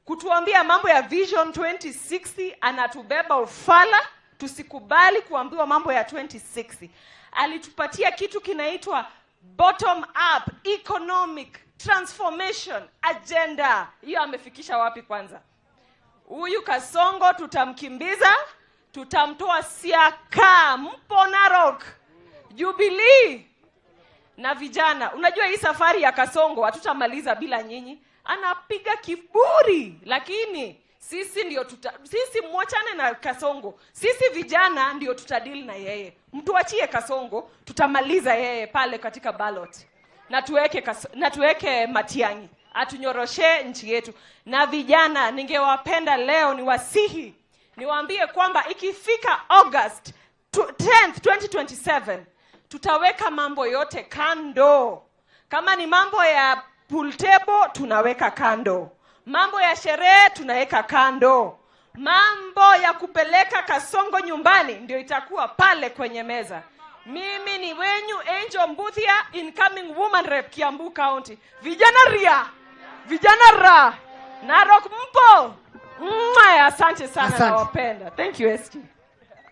Kutuambia mambo ya Vision 2060, anatubeba ufala. Tusikubali kuambiwa mambo ya 2060. Alitupatia kitu kinaitwa Bottom Up Economic Transformation Agenda. Hiyo amefikisha wapi kwanza? Huyu Kasongo tutamkimbiza, tutamtoa Siaka. Mpo Narok, Jubilee na vijana. Unajua hii safari ya Kasongo hatutamaliza bila nyinyi. Anapiga kiburi, lakini sisi ndio tuta, sisi mwachane na Kasongo. Sisi vijana ndio tutadili na yeye. Mtuachie Kasongo, tutamaliza yeye pale katika ballot. Na tuweke Matiang'i atunyoroshe nchi yetu. Na vijana, ningewapenda leo niwasihi, niwaambie kwamba ikifika August 10th 2027, tutaweka mambo yote kando. Kama ni mambo ya pool table, tunaweka kando. Mambo ya sherehe tunaweka kando. Mambo ya kupeleka Kasongo nyumbani ndio itakuwa pale kwenye meza. Mimi ni wenyu Angel Mbuthia, incoming woman rep Kiambu County. Vijana ria, vijana ra, Narok mpo. Mwah, asante sana. Asante. Nawapenda. Thank you, SG.